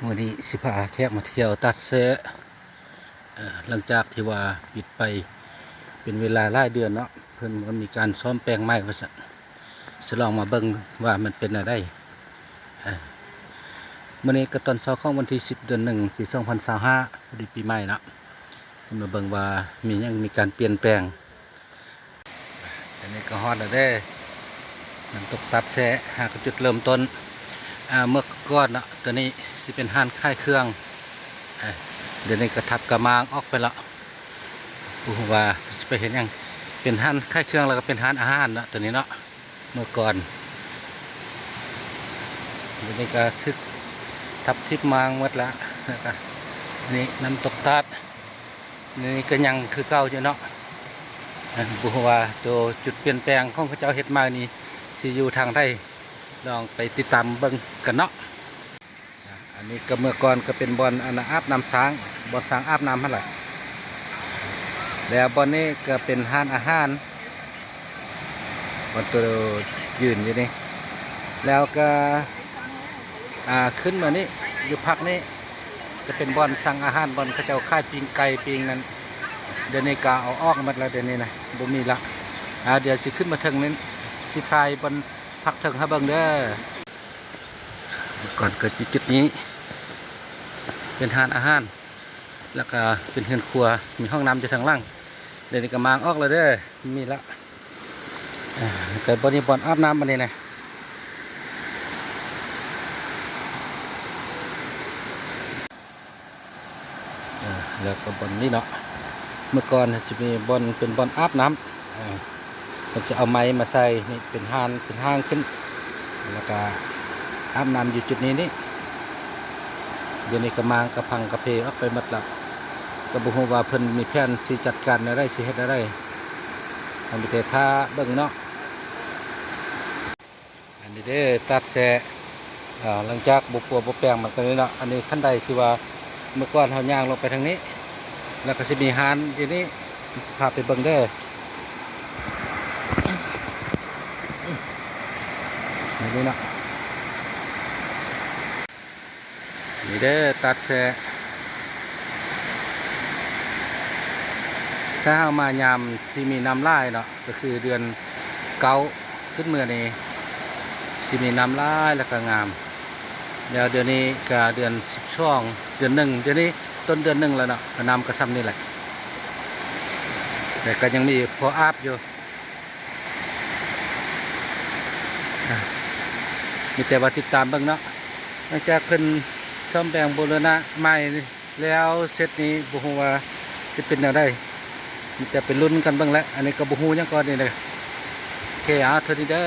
ມື້ນີ້ຊິພາແຂກມາທ່ຽວຕາດແຊະ ເອີ ຫຼັງຈາກທີ່ວ່າປິດໄປເປັນເວລາຫຼາຍເດືອນເນາະ ເພິ່ນກໍມີການສ້ອມແປງໃໝ່ວ່າຊັ້ນ ສະຫຼອງມາເບິ່ງວ່າມັນເປັນແນວໃດ. ເອີ ມື້ນີ້ກໍຕອນເຊົ້າຂອງວັນທີສິບ ເດືອນໜຶ່ງ ປີສອງພັນຊາວຫ້າ ພໍດີປີໃໝ່ເນາະ ເພິ່ນມາເບິ່ງວ່າມີຫຍັງມີການປ່ຽນແປງ. ອັນນີ້ກໍຮອດແລ້ວເດ້ ນ້ຳຕົກຕາດແຊະ ຫາກໍຈຸດເລີ່ມຕົ້ນ ອ່າ ເມື່ອກ່ອນເນາະ ຕົວນີ້ຊິເປັນຮ້ານຂາຍເຄື່ອງ ອ່າ ດຽວນີ້ກໍທັບກະມາງອອກໄປແລ້ວ ບໍ່ຮູ້ວ່າຊິໄປເຮັດຫຍັງ ເປັນຮ້ານຂາຍເຄື່ອງ ແລ້ວກໍເປັນຮ້ານອາຫານເນາະ ຕົວນີ້ເນາະ ເມື່ອກ່ອນ ດຽວນີ້ກໍຖືກທັບທິບມາງໝົດລະ ແລ້ວກໍນີ້ນ້ຳຕົກຕາດ ນີ້ກໍຍັງຄືເກົ່າຢູ່ເນາະ ບໍ່ຮູ້ວ່າໂຕຈຸດປ່ຽນແປງຂອງເຂົາເຈົ້າເຮັດໃໝ່ນີ້ຊິຢູ່ທາງໃດ ລອງໄປຕິດຕາມເບິ່ງກັນເນາະ. ອັນນີ້ກໍເມື່ອກ່ອນກໍເປັນບ່ອນ ອັນ ອາບນ້ຳຊ້າງ ບ່ອນຊ້າງອາບນ້ຳຫັ້ນລະ ແລ້ວບ່ອນນີ້ກໍເປັນຮ້ານອາຫານ ບ່ອນໂຕຢືນຢູ່ນີ້ ແລ້ວກໍ ອ່າ ຂຶ້ນມານີ້ ຢູ່ພາກນີ້ ຈະເປັນບ່ອນສັ່ງອາຫານ ບ່ອນເຂົາເຈົ້າຂາຍປີ້ງໄກ່ປີ້ງນັ້ນ ດຽວນີ້ກໍເອົາອອກໝົດແລ້ວ ດຽວນີ້ນະ ບໍ່ມີລະ ອ່າ ດຽວຊິຂຶ້ນມາເທິງນີ້ ຊິຖ່າຍບ່ອນພັກເທິງໃຫ້ເບິ່ງເດີ. ກ່ອນກໍຈຸດໆນີ້ເປັນຮ້ານອາຫານ ແລ້ວກໍເປັນເຮືອນຄົວ ມີຫ້ອງນ້ຳຢູ່ທາງຫຼັງ ດຽວນີ້ກໍມ້າງອອກແລ້ວເດີ ບໍ່ມີລະ. ອ່າ ກໍບ່ອນນີ້ບ່ອນອາບນ້ຳອັນນີ້ນະ ເອີ ແລ້ວກໍບ່ອນນີ້ເນາະ ເມື່ອກ່ອນຊິມີບ່ອນເປັນບ່ອນອາບນ້ຳ ເອີ ເພິ່ນຊິເອົາໄມ້ມາໃສ່ນີ້ ເປັນຮ້ານ ເປັນຫ້າງຂຶ້ນ ແລ້ວກໍອາບນ້ຳຢູ່ຈຸດນີ້ນີ້ ດຽວນີ້ກໍມ້າງກະພັງກະເພອອກໄປໝົດລະ ກໍບໍ່ຮູ້ວ່າເພິ່ນມີແຜນຊິຈັດການແນວໃດ ຊິເຮັດແນວໃດ ກໍມີແຕ່ຖ້າເບິ່ງເນາະ. ອັນນີ້ເດ້ ຕາດແຊະ ເອີ ຫຼັງຈາກບໍ່ປົວບໍ່ແປງມັນກໍນີ້ເນາະ ອັນນີ້ຄັນໃດທີ່ວ່າເມື່ອກ່ອນເຮົາຍ່າງລົງໄປທາງນີ້ ແລ້ວກໍຊິມີຮ້ານຢູ່ນີ້ ຊິພາໄປເບິ່ງເດີ ນີ້ເນາະ. ນີ້ເດີ ຕາດແຊະ ຖ້າເຮົາມາຍາມທີ່ມີນ້ຳຫຼາຍເນາະ ກໍຄືເດືອນເກົ້າຂຶ້ນເມືອນີ້ ຊິມີນ້ຳຫຼາຍ ແລ້ວກໍງາມ ແລ້ວດຽວນີ້ກໍເດືອນສິບສອງ ເດືອນໜຶ່ງ ດຽວນີ້ຕົ້ນເດືອນໜຶ່ງແລ້ວເນາະ ກໍນ້ຳກໍຊ່ຳນີ້ແຫຼະ ແຕ່ກໍຍັງມີພໍອາບຢູ່. ອ່າ ມີແຕ່ວ່າຕິດຕາມເບິ່ງເນາະ ຫຼັງຈາກເພິ່ນສ້ອມແປງບູລະນະໃໝ່ແລ້ວເສັດນີ້ ບໍ່ຮູ້ວ່າຊິເປັນແນວໃດ ມີແຕ່ໄປລຸ້ນກັນເບິ່ງແຫຼະ ອັນນີ້ກໍບໍ່ຮູ້ຫຍັງກ່ອນນີ້ເດີ. ໂອເຄ ເອົາເທົ່ານີ້ເດີ.